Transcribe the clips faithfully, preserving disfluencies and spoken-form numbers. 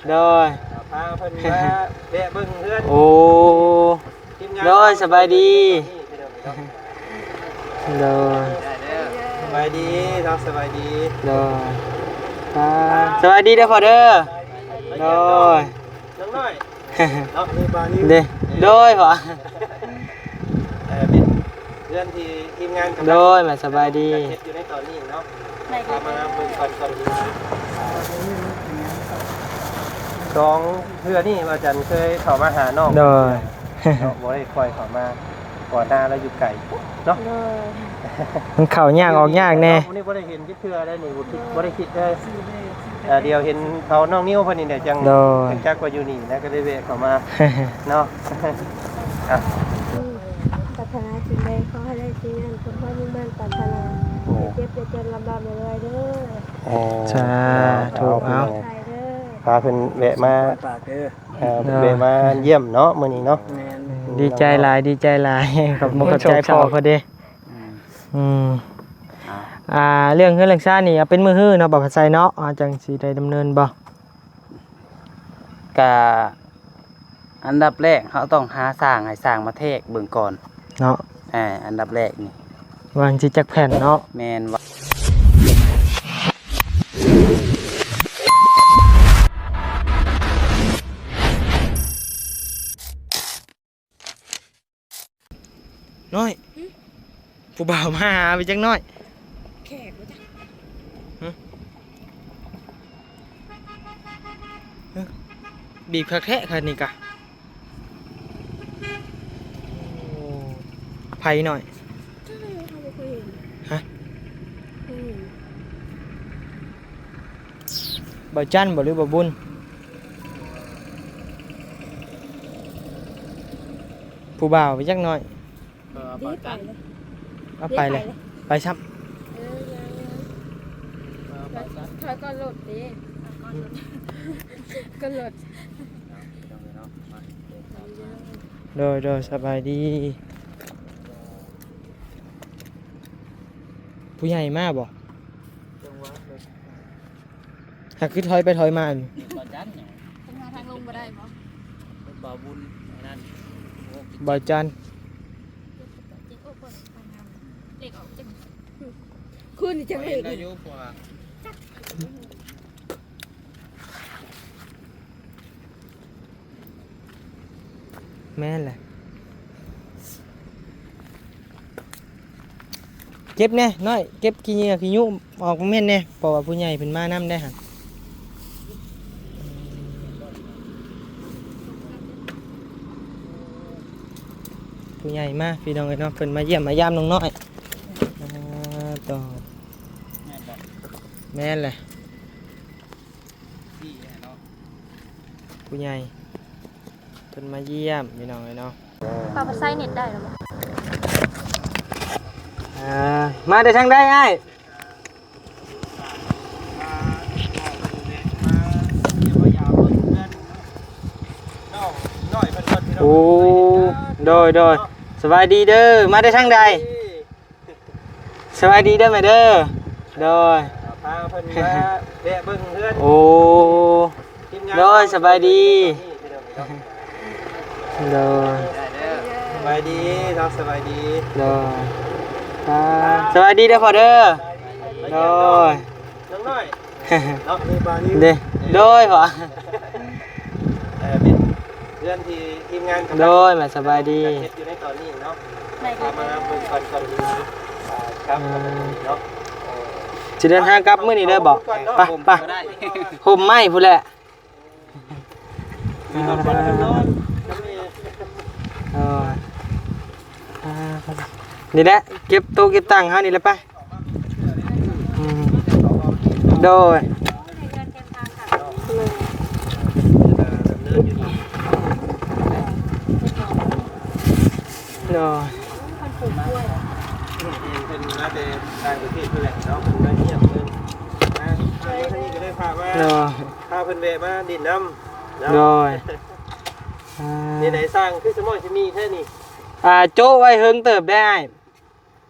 โดย พาเพิ่นมาแวะเบิ่งเฮือน โอ้ ทีมงาน โดย สบายดี โดย สบายดีเนาะ สบายดี โดย อ่า สบายดีเด้อพ่อเด้อ โดย น้องน้อย เนาะ นี่ปานี่ เด้ โดยพ่อ เอ่อ เป็นเพื่อนที่ทีมงานกำลัง โดย มาสบายดี เฮ็ดอยู่ในตอนนี้เนาะ พามาเบิ่งก่อน ก่อนอื่น สองเทื่อนี่ว่าจันเคยเข้ามาหาน้อง โดย เนาะ บ่ได้ค่อยเข้ามา ก่อนหน้าแล้วอยู่ไกลเนาะ โดย มันเข้ายากออกยากแน่ วันนี้บ่ได้เห็นจักเทื่อได้นี่ บ่คิด บ่ได้คิดเลย เอ่อ เดี๋ยวเห็นเขาน้องนิวเพิ่นนี่แหละจัง โดย จังจักว่าอยู่นี่นะ ก็ได้แวะเข้ามา เนาะ อ่ะ ปรารถนาสิ่งใดขอให้ได้สิ่งนั้น สมความมุ่งมั่นปรารถนา โอ้ อย่าเจ็บอย่าจน ร่ำๆรวยๆเด้อ โอ้ สาธุ เอา เอา ใส่เด้อ พาเพิ่นแวะมา ปากเด้อ เอ่อ เนาะ แวะมาเยี่ยมเนาะ มื้อนี้เนาะ แม่น ดีใจหลาย ดีใจหลาย ขอบคุณ ขอบใจพ่อเขาเด้ อืม อืม อ่า อ่า เรื่องเฮือนเรื่องซานนี่เอาเป็นมื้อฮื้อเนาะ บ่าวพระไซเนาะ อ่า จังสิได้ดำเนินบ่ กะ อันดับแรกเฮาต้องหาช่าง ให้ช่างมาแทกเบิ่งก่อน เนาะ อ่า อันดับแรกนี่ ว่าสิจักแผ่นเนาะ แม่นว่า น้อย หึ ผู้บ่าวมาหาไปจักหน่อย แขกบ่จ๊ะ หึ เอ้อ บีบคักแท้คันนี้กะ โอ้ ไผน้อย เจ้าเลยเขาบ่เคยเห็น ฮะ เคยเห็น บ่าวจันบ่หรือบ่าวบุญ ผู้บ่าวไปจักหน่อย เออ บ่าวจัน เอาไปเลย เดี๋ยวไปเลย ไปซ้ำ เออ ยังๆ เออ บ่าวจัน ถอยก่อนรถเด้ ถอยก่อนรถ ก็รถ โดย โดย สบายดี ผู้ใหญ่มาบ่ จังหวะเลย หากคือถอยไปถอยมาอยู่ บ่าวจันเนี่ย เพิ่นหาทางลงบ่ได้บ่ บ่าวบุญอันนั้น บ่าวจัน เจ็ดหกบ่ เจ็ดหกบ่ ทางงาน เลขออกจัง คุณนี่จังเลข ไปได้อยู่ เพราะว่า แม่นแหละ เก็บแหน่น้อย เก็บขี้เหงื่อขี้ยุออกแม่นแหน่ เพราะว่าผู้ใหญ่เพิ่นมานำได้หั่น ผู้ใหญ่มาพี่น้องเอ้ยเนาะ เพิ่นมาเยี่ยมมายามน้องน้อย อ่า ต่อ แม่นแหละ ผู้ใหญ่เพิ่นมาเยี่ยมพี่น้องเอ้ยเนาะ ปรับใช้เน็ตได้หรือเปล่า อ่า มาแต่ทางใดอ้าย โอ้ โดย โดย สบายดีเด้อ มาแต่ทางใด สบายดีเด้อแม่เด้อ โดย พาเพิ่นมาแวะเบิ่งเฮือน โอ้ ทีมงาน โดย สบายดี โดย สบายดีเนาะ สบายดี โดย อ่า สบายดีเด้อพ่อเด้อ โดย น้องน้อย เนาะ นี่ปานี่ เด้ โดยพ่อ เอ่อ เป็นเพื่อนที่ทีมงานกำลัง โดย มาสบายดี เฮ็ดอยู่ในตอนนี้เนาะ พามาเบิ่งก่อน ก่อนอื่น อ่า ครับ อืม เนาะ สิเดินทางกลับมื้อนี้เด้อบ่ ไป ไป ห่มไม้พู้นแหละ มีรถก่อนเนาะ เออ อ่า นี่แหละ เก็บโต๊ะเก็บตังค์เฮานี่แหละไป อืม โดย โดย เพิ่นมาแต่ต่างประเทศเพิ่นแหละเนาะ เพิ่นมาเยี่ยมเพิ่น มา มาทางนี้ก็ได้พามา โดย พาเพิ่นแวะมาดินน้ำเนาะ โดย อ่า นี่ไหนสร้างคือสมอยสิมีแท้นี่ อ่า โจ้ไว้เฮิงเติบได้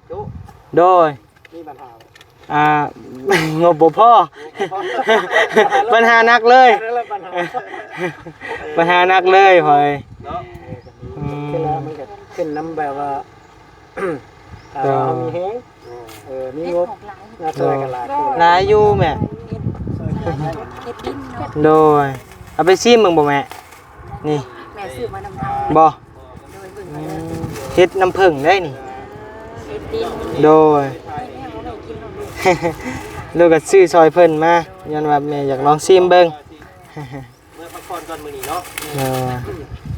โจ้ โดย มีปัญหาบ่ อ่า งบบ่พอ ปัญหาหนักเลย ปัญหาหนักเลยหอย เนาะ อืม คือแล้วมันก็ขึ้นนำแบบว่า ถ้าว่าเฮามีแฮง เออ มีงบ มาช่วยกันหลายคน หลายอยู่แม่ เฮ็ดดินเนาะ โดย เอาไปซิมเบิ่งบ่แม่ นี่ แม่ซื้อมานำทาง บ่ โดยเบิ่ง อื เอาเด้อ ม เฮ็ดน้ำผึ้งได้นี่ เฮ็ดดิน โดย ลูกก็ซื้อซอยเพิ่นมา ย้อนว่าแม่อยากลองซิมเบิ่ง เมื่อพักผ่อนก่อนมื้อนี้เนาะ เออ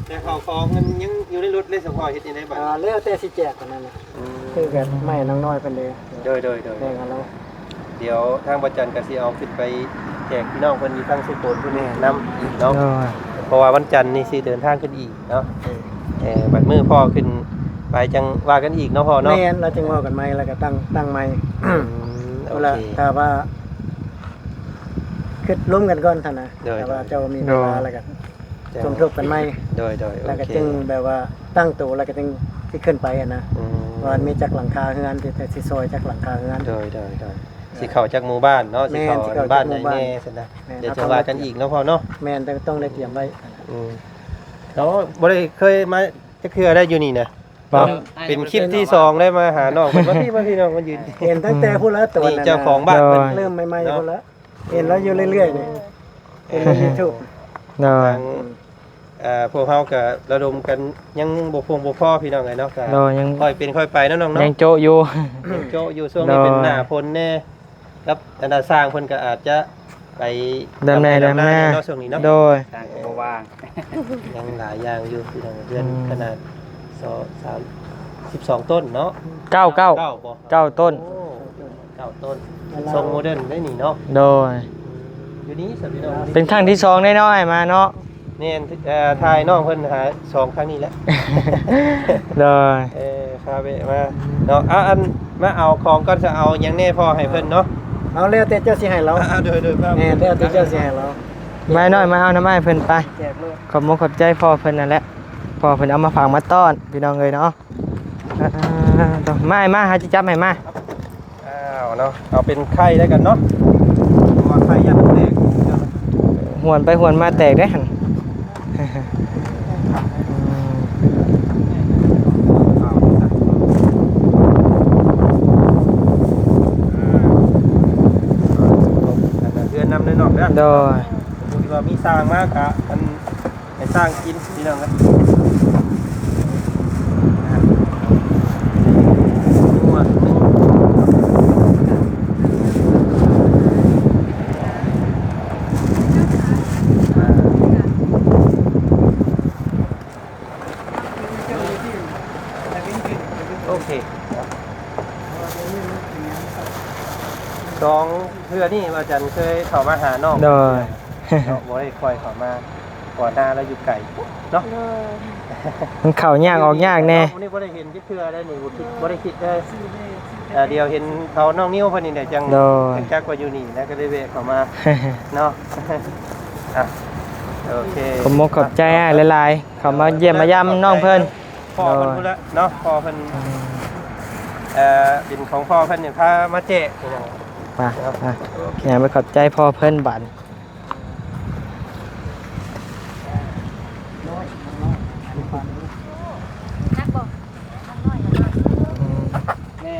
แต่ข้าวของมันยังอยู่ในรถเลย สะพอเฮ็ดจั่งใดบัด อ่า แล้วแต่สิแจกกันนั่นน่ะ อืม คือกัน ไม่น้องน้อยเพิ่นเด้ โดย โดย โดย แบ่งกันแล้ว เดี๋ยวทางบ่าวจันก็สิเอาขึ้นไปแจกพี่น้องเพิ่นอยู่ทางเซโปนเพิ่น แม่น นำเนาะ โดย เพราะว่าวันจันทร์นี่สิเดินทางขึ้นอีกเนาะ เออ เออ บัดมื้อพ่อขึ้นไปจั่งว่ากันอีกเนาะพ่อเนาะ แม่น แล้วจั่งว่ากันใหม่ แล้วก็ตั้ง ตั้งใหม่ อืม เวลา โอเค ถ้าว่า คิดร่วมกันก่อนหั่นนะ โดย แต่ว่าเจ้ามีเวลา โดย แล้วก็ เจ้า สมทบกันใหม่ โดย โดย แล้วก็ โอเค จึงแบบว่าตั้งโตแล้วก็จึงสิขึ้นไปหั่นนะ อืม ว่ามีจักหลังคาเฮือน สิ สิซอยจักหลังคาเฮือน โดย โดย โดย สิเข้าจักหมู่บ้านเนาะ แม่น สิเข้า สิเข้าจักหมู่บ้าน บ้านใดแน่ซั่นนะ แม่น เดี๋ยวจะว่ากันอีกเนาะพ่อเนาะ แม่น ต้อง ต้องได้เตรียมไว้ อืม เขาบ่ได้เคยมาจักเทื่อได้อยู่นี่นะ บ่ เนาะ เป็นคลิปที่สองได้มาหาน้องเพิ่น มาพี่ มาพี่น้อง มายืน เห็นตั้งแต่พู้นแล้ว ตอน นี่ นั้น เจ้าของบ้านเพิ่น น่ะ เริ่มใหม่ๆ เนาะ พู้นแล้ว เห็นแล้วอยู่เรื่อยๆ นี่ เห็นใน YouTube โดย ทาง เอ่อ พวกเฮาก็ระดมกันยังบ่พงบ่พอพี่น้องเอ้ยเนาะ ก็ โดย ยัง ค่อยเป็นค่อยไปเนาะน้องเนาะ ยังโจ๊ะอยู่ ยังโจ๊ะอยู่ ช่วงนี้ โดย เป็นหน้าฝนแน่ ครับ อันน่ะ ช่างเพิ่นก็อาจจะไป ดำไร่ ดำไร่ ดำนา ดำนาแน่เนาะ ช่วงนี้เนาะ โดย ช่างก็บ่ว่าง ยังหลายอย่างอยู่พี่น้อง เฮือน อืม ขนาด สอง สาม สิบสอง ต้นเนาะ เก้า เก้า เก้าบ่ เก้า ต้น โอ้ เก้า ต้น ทรงโมเดิร์นได้นี่เนาะ โดย อยู่นี่สะพี่น้อง เป็นครั้งที่สองได้น้อยมาเนาะ แม่น เอ่อ ถ่ายน้องเพิ่นหาสองครั้งนี้แหละ โดย เออ พาแวะมาเนาะ อ่ะ อัน มาเอาของก่อน จะเอาหยังแน่พ่อให้เพิ่นเนาะ เอาแล้วแต่เจ้าสิให้เรา อ่ะ โดย โดย แม่น แล้วแต่เจ้าสิให้เรา มาน้อย มาเอาน้ำอ้ายเพิ่นไป แจกโลด ขอบมกขอบใจพ่อเพิ่นนั่นแหละ พ่อเพิ่นเอามาฝากมาต้อนพี่น้องเอ้ยเนาะ อ่า ต่อ มา มา หาจิจับให้มา อ้าว เนาะ เอาเป็นไข่แล้วกันเนาะ เพราะว่าไข่ย่านมันแตก หวนไปหวนมาแตกได้หั่น อืม เฮือนนำเด้อน้องเด้อ โดย สมมุติว่ามีช่างมากะ อัน ให้ช่างกินพี่น้องครับ โอเค สองเทื่อนี่ว่าจันเคยเข้ามาหาน้อง โดย เนาะ บ่ได้ค่อยเข้ามา ก่อนหน้าเราอยู่ไกลเนาะ โดย มันเข้ายากออกยากแน่ วันนี้บ่ได้เห็นจักเทื่อได้นี่ บ่คิด บ่ได้คิดเลย เอ่อ เดี๋ยวเห็นเขาน้องนิวเพิ่นนี่แหละจัง โดย จังจักว่าอยู่นี่นะ ก็เลยแวะเข้ามาเนาะ อ่ะ โอเค ขอบมกขอบใจอ้ายหลายๆ เข้ามาเยี่ยมมายามน้องเพิ่น พ่อเพิ่น โดย พู้นละเนาะ พ่อเพิ่น อืม เอ่อ เป็นของพ่อเพิ่นเนี่ย พามาแจก ไป เนาะ ไป โอเค ไปขอบใจพ่อเพิ่นบัด นักบ่ น้องน้อย น้องน้อย อืม แม่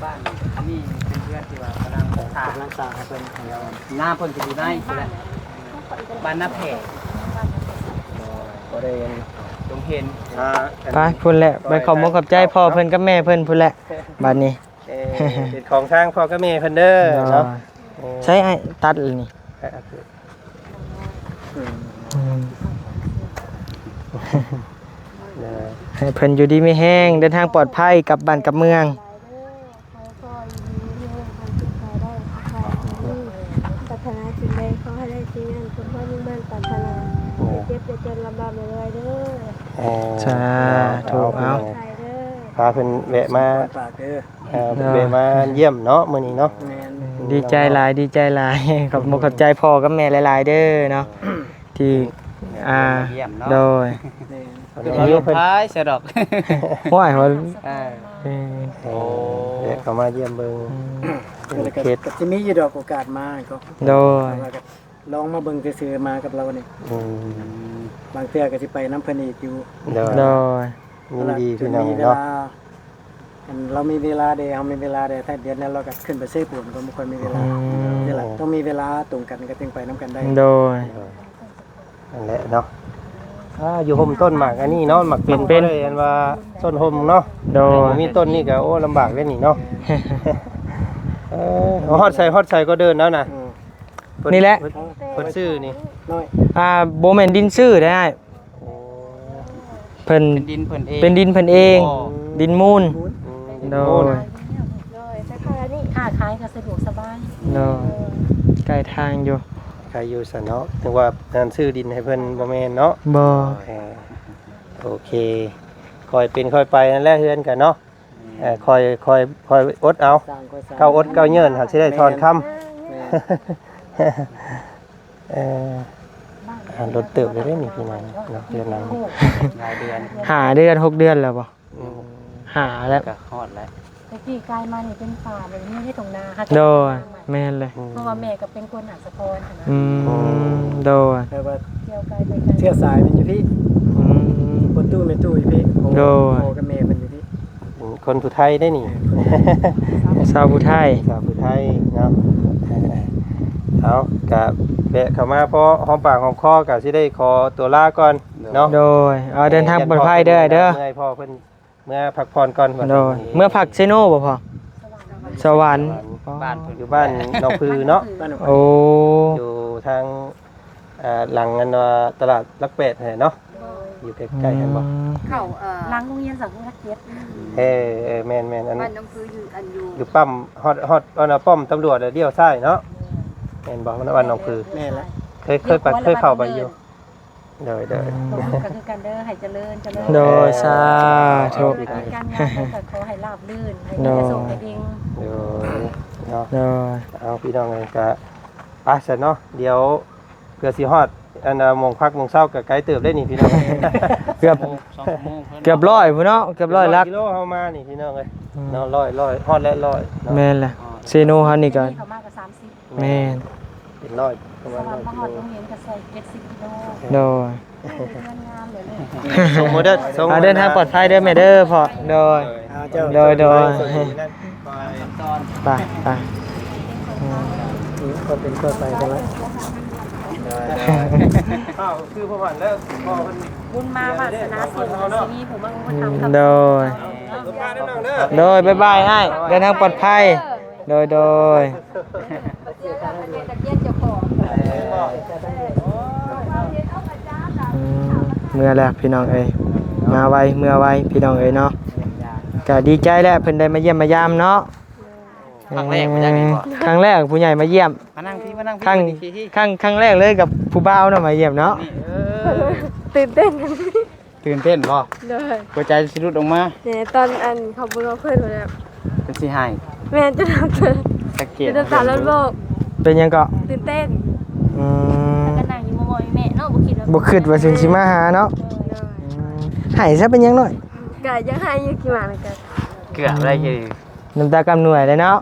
บ้านนี่เป็นเพื่อนที่ว่ากำลังสร้าง กำลังสร้างให้เพิ่น เดี๋ยวหน้าเพิ่นจะอยู่ใน บ้านนาแพง บ่ได้ จงเห็น อ่า ไปพุ้นแหละ ไปขอบมกขอบใจพ่อเพิ่นกับแม่เพิ่นพุ้นแหละ บัดนี้ เอ่อ เป็นของทางพ่อกับแม่เพิ่นเด้อ โดย เนาะ เออ ใช้ไอ้ตัดเลยนี่ เออ อืม เออ ให้เพิ่นอยู่ดีมีแฮง เดินทางปลอดภัยกลับบ้านกลับเมือง ขอให้พ่ออยู่ดีมีแฮง ความสุขขอให้ได้ ความสุขขอให้ได้ ปรารถนาสิ่งใดขอให้ได้สิ่งนั้น สมความมุ่งมั่นปรารถนา อย่าเจ็บอย่าจน ร่ำๆรวยๆเด้อ เออ สาธุ เอา เอา ไปเด้อ พาเพิ่นแวะมา ฝากเด้อ เอ่อ เนาะ แวะมาเยี่ยมเนาะ มื้อนี้เนาะ แม่น ดีใจหลาย ดีใจหลาย ขอบมกขอบใจพ่อกับแม่หลายๆเด้อเนาะ ที่ อ่า เยี่ยมเนาะ โดย แม่น คือว่าลมพายซะดอก ห้วยว่า เออ เออ โอ้ เดี๋ยวเขามาเยี่ยมเบิ่ง อืม เป็น แล้วก็ เคส ก็สิมีอยู่ดอกโอกาสมาก็ โดย แต่ว่าก็ลองมาเบิ่งซื่อๆ มากับเรานี่ อืม บางเทื่อก็สิไปนำเพิ่นอีกอยู่ โดย โดย ยินดีพี่น้อง จนมีเวลา เนาะ อันเรามีเวลาเด้ เฮามีเวลาเด้ ถ้าเดือนนั้นเราก็ขึ้นไปเซโปนก็บ่ค่อยมีเวลา อืม นี่แหละ ต้องมีเวลาตรงกันก็จึงไปนำกันได้ โดย โดย นั่นแหละเนาะ อ่า อยู่ห่มต้นหมากอันนี้เนาะ หมากเป็น หมากเป็น ก็เลยอันว่าต้นห่มเนาะ โดย บ่มีต้นนี่ก็ โอ้ ลำบากเลยนี่เนาะ เออ ฮอดใส่ ฮอดใส่ก็เดินแล้วนะ อืม นี่แหละ เพิ่น เพิ่นซื้อนี่ น้อย อ่า บ่แม่นดินซื้อได้ โอ้ เพิ่น เป็นดินเพิ่นเอง เป็นดินเพิ่นเอง อ๋อ ดินมูล มูล อืม โดย ดินมูล โดย แต่ก็อันนี้ค้าขายก็สะดวกสบาย โดย ใกล้ทางอยู่ ใครอยู่สะเนาะ ถึงว่านั่นซื้อดินให้เพิ่นบ่แม่นเนาะ บ่ เออ โอเค ค่อยเป็นค่อยไปนั่นแหละเฮือนกันเนาะ เออ ค่อย ค่อย ค่อยอดเอา สร้างค่อยสร้าง เก้าอดเก้าเยิน หากสิได้ถอนคำ แม่น เออ อ่ารถเติบเลยเด้นี่พี่น้องเนาะ เดือนหนึ่ง หลายเดือน ห้าเดือน หกเดือนแล้วบ่ อืม ห้าแล้ว ก็ฮอดแล้ว แต่กี้กลายมานี่เป็นป่าเลย นี่ได้ตรงนาค่ะ โดย แม่นเลย อืม เพราะว่าแม่ก็เป็นคนหาสะพอนหั้นนะ อืม อืม โดย แต่ว่า เกี่ยวไกลไปไกล เชื้อสายมันอยู่พี่ อืม คนตู้แม่ตู้อยู่พี่ โดย พ่อกับแม่เพิ่นอยู่พี่ อืม คนผู้ไทยได้นี่ ชาวผู้ไทย ชาวผู้ไทยเนาะ เออ เอา กะแวะเข้ามาพอหอมปากหอมคอกะสิได้ขอตัวลาก่อนเนาะ โดย เอา เดินทางปลอดภัยเด้อ เด้อ เมื่อยพ่อเพิ่น เมื่อพักผ่อนก่อน โดย เมื่อพักเซโนบ่พ่อ สวรรค์ บ้านเพิ่น อยู่บ้านหนองผือเนาะ บ้านหนองผือ โอ้ อยู่ทาง อ่า หลังอันว่าตลาดหลักแปดหั้นแหละเนาะ อยู่ใกล้ๆกันบ่ อืม เข้า เอ่อ หลังโรงเรียนสังคมทักเจ็ด เออ เออ แม่นๆ อัน บ้านหนองผืออยู่ อันอยู่ อยู่ปั๊ม ฮอด ฮอด อันน่ะ ป้อมตำรวจแล้วเลี้ยวซ้ายเนาะ แม่นบ่ บ้านหนองผือ แม่นละ เคย เคยไป เคยเข้าไปอยู่ โดย โดย อืม ก็คือกันเด้อ ให้เจริญ เจริญ โดย สาธุ เออ การงานก็ขอให้ราบรื่น ให้มีแต่โชคแต่เฮง โดย เนาะ โดย เอาพี่น้องเอ้ย ก็ไปซะเนาะ เดี๋ยวเพื่อสิฮอด อันน่ะ หม่องพักหม่องเซาก็ไกลเติบได้นี่พี่น้อง เกือบ สองชั่วโมง เกือบร้อยพุ้นเนาะ เกือบร้อยหลัก กิโลเฮามานี่พี่น้องเอ้ย อืม เนาะ ร้อย ร้อย ฮอดแล้วร้อยเนาะ แม่นแหละ เซโนเฮานี่ก็ นี่เขามาก็สามสิบ แม่น เป็นร้อย ประมาณร้อยกิโล มาฮอดโรงเรียนก็ใส่เจ็ดสิบกิโล โดย เดินงามเลย ส่งออเดอร์ ส่ง อ่า เดินทางปลอดภัยเด้อแม่เด้อพ่อ โดย เอาเจ้า โดย โดย ไป ไป อืม ก็เป็นก็ไปกันละ ข้าวคือพ่อหวันแล้ว พ่อเพิ่น บุญมาวาสนาสูง สิมีผู้มาอุปถัมภ์ โดย เนาะ โดย บ๊ายบายอ้าย เดินทางปลอดภัย โดย โดย อืม เมือแล้วพี่น้องเอ้ย มาไว เมือไวพี่น้องเอ้ยเนาะ ก็ดีใจแล้ว เพิ่นได้มาเยี่ยมมายามเนาะ ครั้งแรกมาจากนี่บ่ ครั้งแรกผู้ใหญ่มาเยี่ยม มานั่งพี่ มานั่งพี่ ครั้ง มานั่งพี่ ครั้ง ครั้งแรกเลยกับผู้บ่าวเนาะ มาเยี่ยมเนาะ นี่ เออ ตื่นเต้น ตื่นเต้นบ่ โดย หัวใจสิหลุดออกมา เนี่ย ตอนอันเขาเบิ่งเอาเพิ่นมาแล้ว เป็นสิให้ แม่นจนน้ำตา สังเกต จนน้ำตาหล่นโบก เป็นหยังเกาะ ตื่นเต้น อืม แล้วก็นั่งอยู่มองๆแม่เนาะ บ่คิดว่า บ่คิดว่าสิ สิมาหาเนาะ โดย อืม ให้ซะเป็นหยังน้อย ก็ยังให้อยู่กี่วันกัน เกือบได้อยู่ น้ำตากำหน่วยเลยเนาะ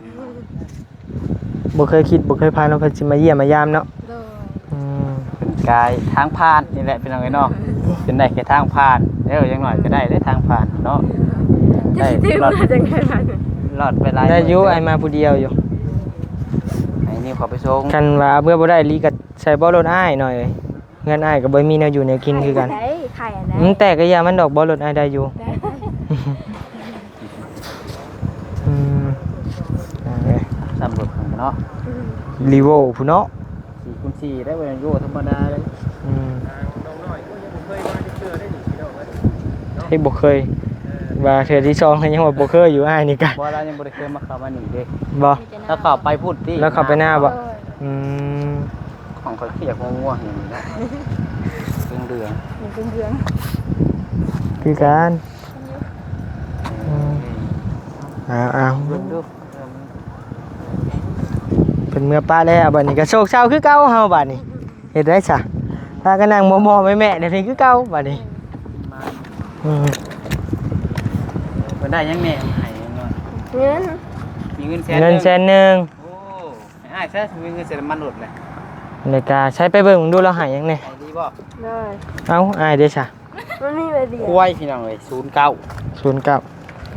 บ่เคยคิด บ่เคยฝันว่าเพิ่นสิมาเยี่ยมมายามเนาะ โดย อืม เป็นกายทางผ่านนี่แหละพี่น้องเอ้ยเนาะ เป็นได้แค่ทางผ่าน แล้วอย่างน้อยก็ได้ได้ทางผ่านเนาะ ได้ จะสิถือ รอด มาจังได๋ล่ะ รอดไปหลาย ได้อยู่ มื้อ อ้ายมาผู้เดียวอยู่ ให้นิวเขาไปส่ง คันว่าเมื่อบ่ได้อีหลีก็ใส่เบาะรถอ้ายหน่อย เฮือนอ้ายก็บ่มีแนวอยู่แนวกินคือกัน ไข่อันใด มันแตกก็อย่ามันดอก เบาะรถอ้ายได้อยู่ ได้ อืม อ่า เอ้ย ซ้ำรถกันเนาะ รีโวพุ้นเนาะ สี่คูณสี่ได้เว้ย โยธรรมดาเลย อืม เฮ้ย บ่เคย ว่าเทื่อที่สอง ยังว่าบ่เคยอยู่ อ้ายนี่กะ บ่ ลาวยังบ่ได้เคยมาเข้ามานี่เด้ บ่ ลาวเข้าไปพุ้นติ ลาวเข้าไปนาบ่ อืม ของข้อยคืออยากงัวๆ อย่างนี้นะ เหลืองๆ เหมือนเหลืองๆ คือกัน อืม เอา เอา เบิ่งดู เพิ่นเมือปะแล้ว บัดนี้ก็โศกเศร้าคือเก่าเฮาบัดนี้ เฮ็ดได้ซะ พากันนั่งมอมๆแม่ๆเดี๋ยวนี้คือเก่าบัดนี้ อืม เพิ่นได้หยังแน่ให้หยังเนาะ เงิน มีเงินแสน เงินแสนหนึ่ง โอ้ ให้อ้ายซะ มีเงินเสร็จมันหลุดเลย แล้วก็ใช้ไปเบิ่งดู เราให้หยังแน่ ให้ดีบ่ ได้ เอ้า อ้ายเด้ซะ มันมีใบเดียว ควายพี่น้องเอ้ย ศูนย์เก้า ศูนย์เก้า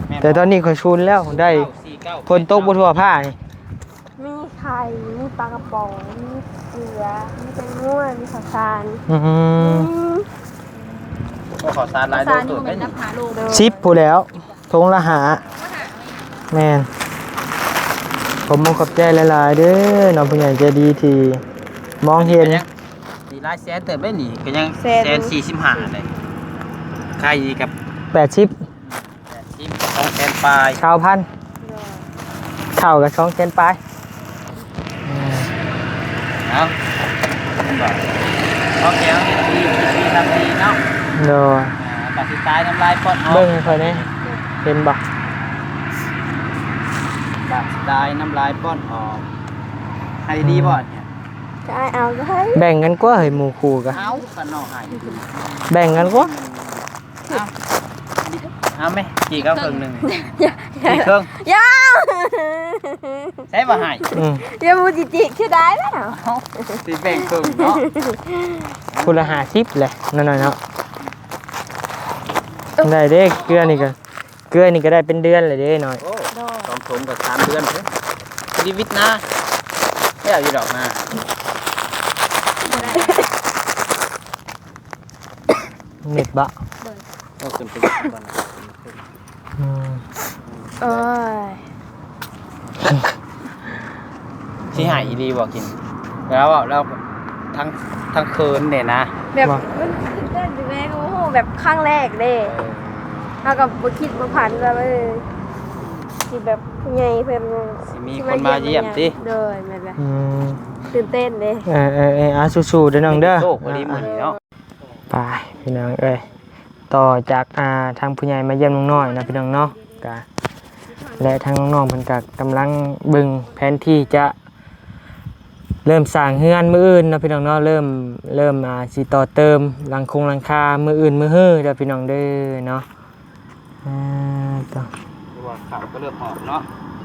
แม่นบ่ แต่ตอนนี้ข้อยศูนย์แล้ว ได้ ศูนย์เก้าสี่เก้า ฝนตกบ่ทั่วผ้านี่ มีไข่ มีปลากระป๋อง มีเกลือ มีแตงโม มีข้าวสาร อืม มี โอ้ ข้าวสารหลายโล ข้าวสารนี่ เติบ บ่แม่น ได้นี่ นับหาโล สิบพู้นแหล้ว ถุงละห้า แม่น ผมมุกขอบใจหลายๆเด้อเนาะ ผู้ใหญ่ใจดีที่มองเห็น นี่หลายแสนเติบได้นี่ ก็ยัง แสน แสนสี่สิบห้าเลย ขายดีกับ แปดสิบ แปดสิบ สองแสนปลาย เก้าพัน เท่ากับสองแสนปลาย อืม เอา โอเค เอา ดี ดี ดี ทำดีเนาะ โดย อ่า ปากสิตายน้ำลายป้อนออก เบิ่งให้ข้อยแหน่ เห็นบ่ ปากสิตายน้ำลายป้อนออก ให้ดีบ่เนี่ย จะเอาก็ให้ แบ่งกันกว่า เฮ้ย หมู่คู่กะ เอากันเนาะ ให้ แบ่งกันกว่า เอา เอาไหม จีกเอาครึ่งหนึ่ง อย่า จีกครึ่ง อย่า ใช่บ่ให้ อืม อย่ามูจิจิกเสียดายแล้ว เอา สิแบ่งครึ่งเนาะ คนละห้าสิบเลยน้อยๆเนาะ ได้เด้ เกลือนี่ก็ เกลือนี่ก็ได้เป็นเดือนเลยเด้น้อย โอ้ โดย สองถุงก็สามเดือนเด้อ ชีวิตนะ แล้วอยู่ดอกนา เม็ดบ่ โดย เอาขึ้นไปก่อน อืม โอ้ย สิหายอีหลีบ่กิน แล้วอะ แล้วทั้ง ทั้งคืนเนี่ยนะ แบบ ว่า มันตื่นเต้นอยู่แม่ โอ้โห แบบครั้งแรกเด้ เออ เฮาก็บ่คิดบ่ฝันว่า เออ สิแบบผู้ใหญ่เพิ่น สิมีคนมาเยี่ยมติ โดย แม่นแหละ อืม ตื่นเต้นเด้ เออ เออ เออ อ่ะ สู้ๆเด้อน้องเด้อ โชคบ่ดีมื้อนี้เนาะ ไปพี่น้องเอ้ย ต่อจาก อ่า ทางผู้ใหญ่มาเยี่ยมน้องน้อยนะพี่น้องเนาะ กะ และทางน้องๆเพิ่นกะกำลังเบิ่งแผนที่จะเริ่มสร้างเฮือนมื้ออื่นเนาะพี่น้องเนาะ เริ่ม เริ่ม อ่า สิต่อเติมหลังคงหลังคามื้ออื่นมื้อฮือเด้อพี่น้องเด้อเนาะ อ่า ต่อ เพราะว่าเขาก็เริ่มออกเนาะ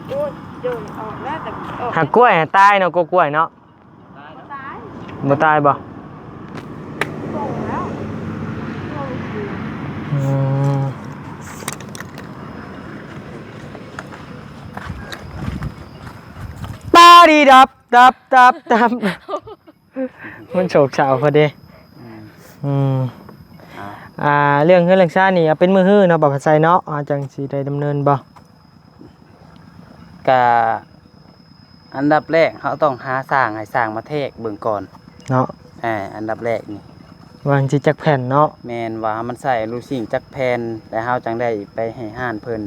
โอ้ย เดินออกแล้วแต่ออก หากกล้วยหาตายเนาะ กล้วยเนาะ บ่ตาย บ่ตายบ่ โป่งแล้ว โป่งคือ อืม ปาดีดับ ดับ ดับ ดับ มันโศกเศร้าพอดี อืม อืม อ่า อ่า เรื่องเฮือนเรื่องซานนี่เอาเป็นมื้อฮือเนาะ บ่าวพระไซเนาะ อ่า จังสิได้ดำเนินบ่ กะ อันดับแรกเฮาต้องหาช่างให้ช่างมาแทกเบิ่งก่อน เนาะ อ่า อันดับแรกนี่ ว่ามันสิจักแผ่นเนาะ แม่นว่ามันใส่ลูกซิ่งจักแผ่น แล้วเฮาจังได้ไปให้ห้านเพิ่น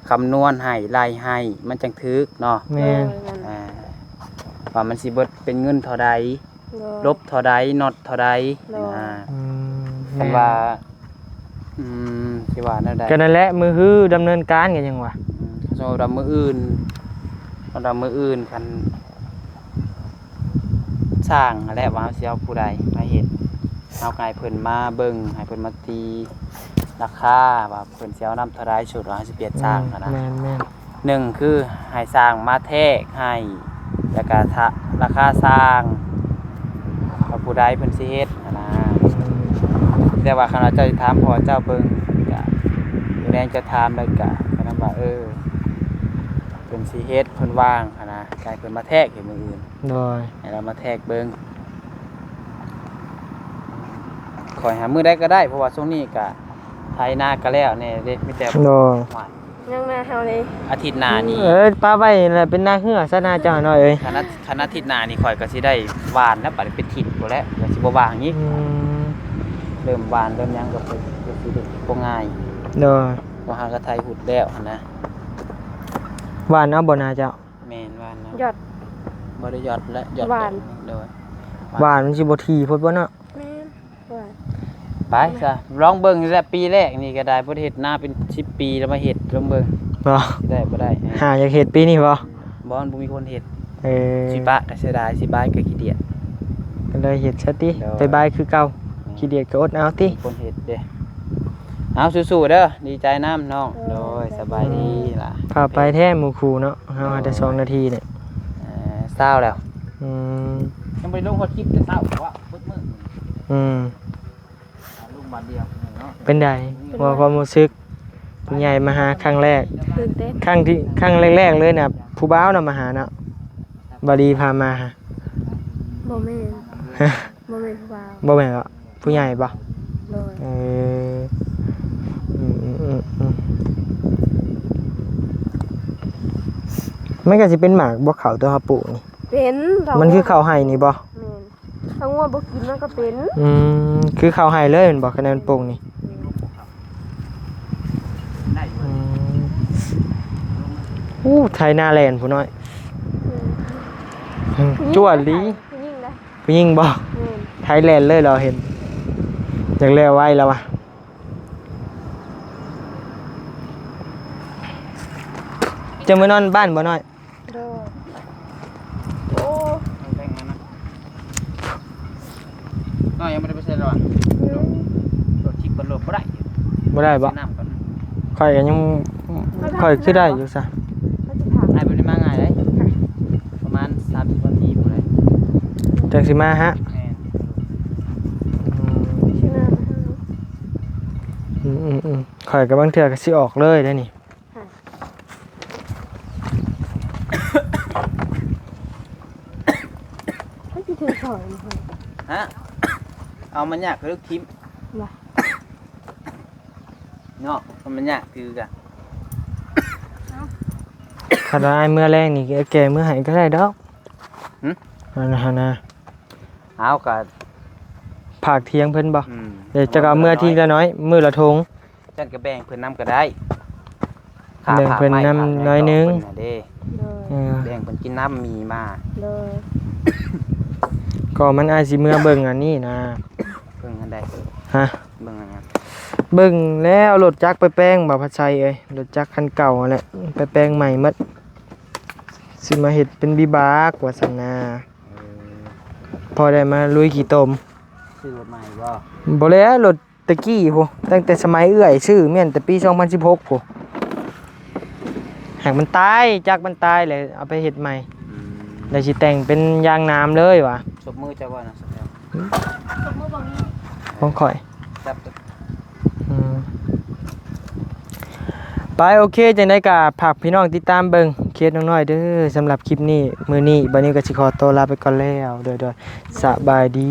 คำนวณให้ ไล่ให้ มันจังถูกเนาะ แม่น เออ นั่น อ่า ว่ามันสิเบิดเป็นเงินเท่าใด โดย ลบเท่าใด น็อตเท่าใด โดย นะ อืม คันว่า แม่น อืม สิว่าแนวใด ก็นั่นแหละ มื้อฮือดำเนินการกันยังวะ อืม สมมุติว่ามื้ออื่น สมมุติว่ามื้ออื่นคัน ช่างหั้นแหละว่าเฮาสิเอาผู้ใดมาเฮ็ด เฮาก็ให้เพิ่นมาเบิ่ง ให้เพิ่นมาตีราคาว่าเพิ่นสิเอานำเท่าใด สมมุติว่าเฮาสิเปลี่ยนช่างหั้นนะ แม่นๆ หนึ่งคือให้ช่างมาแทกให้ แล้วก็ถ้าราคาช่าง ว่าผู้ใดเพิ่นสิเฮ็ดหั้นนะ แต่ว่าคันว่าเจ้าสิถามพ่อเจ้าเบิ่ง ก็มื้อแลงเจ้าถามแล้วก็ ก็นำว่า เออ เพิ่นสิเฮ็ด เพิ่นว่างหั้นนะ ให้เพิ่นมาแทกให้มื้ออื่น โดย ให้เรามาแทกเบิ่ง ข้อยหามื้อใดก็ได้ เพราะว่าช่วงนี้ก็ไถนาก็แล้วแน่เด้ มีแต่ โดย หว่าน ยังนาเฮาเลย อาทิตย์หน้านี่ เออ ปะไว้นั่นแหละ เป็นนาเฮือซะนาเจ้าน้อยเอ้ย คันอา คันอาทิตย์หน้านี่ข้อยก็สิได้หว่านแล้ว บัดนี้เป็นถิ่นพู้นแหละ ก็สิบ่ว่างอีก อืม เริ่มหว่านเริ่มหยังก็สิ ก็สิได้บ่ง่าย โดย เพราะเฮาก็ไถฮุดแล้วหั้นนะ หว่านเอาบ่นาเจ้า แม่น หว่านเอา หยอด บ่ได้หยอดและ หยอด หว่าน โดย หว่านมันสิบ่ถี่โพดบ่เนาะ แม่น หว่าน ไปซะ ลองเบิ่งแหละ ปีแรกนี่ก็ได้ บ่ได้เฮ็ดนาเป็นสิบปีแล้วมาเฮ็ด ลองเบิ่ง บ่ สิได้บ่ได้ เออ หาอยากเฮ็ดปีนี้บ่ บ่ มันบ่มีคนเฮ็ด เออ สิปะก็เสียดาย สิบายก็ขี้เดียด เลยเฮ็ดซะติ โดย บายบายคือเก่า ขี้เดียดก็อดเอาติ คนเฮ็ดเด้ เอาสู้ๆเด้อ ดีใจนำน้อง โดย สบายดีล่ะ พาไปแท้หมู่คู่เนาะ เฮาหาแต่สองนาทีเนี่ย เอ่อ เช้าแล้ว อืม ยังบ่ได้ลงฮอดคลิปแต่เช้า เพราะว่าเบิดมื้อ อืม ลงบาทเดียวเนาะ เป็นใด เป็น ว่าความรู้สึก ผู้ใหญ่มาหาครั้งแรก ตื่นเต้น ครั้งที่ ครั้งแรกๆเลยนะ ผู้บ่าวน่ะมาหาเนาะ บ่ดีพามาหา บ่แม่น ฮะ บ่แม่นผู้บ่าว บ่แม่นเหรอ ผู้ใหญ่บ่ โดย เออ อืมอืมอืมอืม มันก็สิเป็นหมากบ่ ข้าวตัวเฮาปลูกนี่ เป็น มันคือข้าวไฮ่นี่บ่ แม่น ถ้างัวบ่กินมันก็เป็น อืม คือข้าวไฮ่เลยแม่นบ่ คะแนนปลูกนี่ อืม อู้ ไถนาแล่นผู้น้อย อืม อืม จวดอีหลี ผู้หญิงนะ ผู้หญิงบ่ แม่น ไถแล่นเลยเหรอ เห็น อยากแล้วไวแล้ววะ จะมื้อนอนบ้านบ่น้อย โดย โอ้ น้องยังบ่ได้ไปใส่หรอวะ อืม รถทิพย์ก็รถบ่ได้ บ่ได้บ่ ซื้อน้ำก่อน ข้อยก็ยัง ข้อยคือได้อยู่ซะ เขาสิถาม อ้ายบ่ได้มาง่ายเด้ ประมาณสามสิบนาทีพู้นแหละ จังสิมาฮะ แม่น อืม ชื่อหน้ามาให้ อืมอืมอืม ข้อยก็บางเทื่อก็สิออกเลยได้นี่ ค่ะ ก็สิถือสอยมาให้ ฮะ เอามันยากคือลูกทิม ว่ะ เนาะ มันยากคือกัน คันว่าอ้ายเมือแรงนี่ แกเมือให้ก็ได้ดอก หึ อันนั้นนะ เอาก็ ฝากเถียงเพิ่นบ่ อืม เดี๋ยวจะเอาเมือทีละน้อย มื้อละถุง จั่นก็แบ่งเพิ่นนำก็ได้ แบ่งเพิ่นนำน้อยหนึ่ง ค่าฝากไม้ฝากแนวดอกเพิ่นน่ะเด้ โดย เออ แบ่งเพิ่นกินน้ำมีมา โดย ก็มันอ้ายสิเมือเบิ่งอันนี้นะ เบิ่งอันใด ฮะ เบิ่งอันนั้น เบิ่งแล้วรถจักรไปแปลง บ่าวพัดชัยเอ้ย รถจักรคันเก่านั่นแหละ ไปแปลงใหม่หมด สิมาเฮ็ดเป็นวิบากว่าซั่นนะ เออ พอได้มาลุยขี้ตม ซื้อรถใหม่บ่ บ่แล้ว รถตะกี้พุ้น ตั้งแต่สมัยเอื้อยซื้อแม่นแต่ปีสองพันสิบหกพุ้น หากมันตาย จักมันตายเลยเอาไปเฮ็ดใหม่ อืม แล้วสิแต่งเป็นยางหนามเลยว่ะ สบมือเจ้าบ่นะ สบมือ ของข้อย จับ อืม ไป โอเค จังใดก็ฝากพี่น้องติดตามเบิ่งเคสน้องน้อยเด้อ สำหรับคลิปนี้ มื้อนี้บ่าวนิวก็สิขอตัวลาไปก่อนแล้ว โดย โดย สบายดี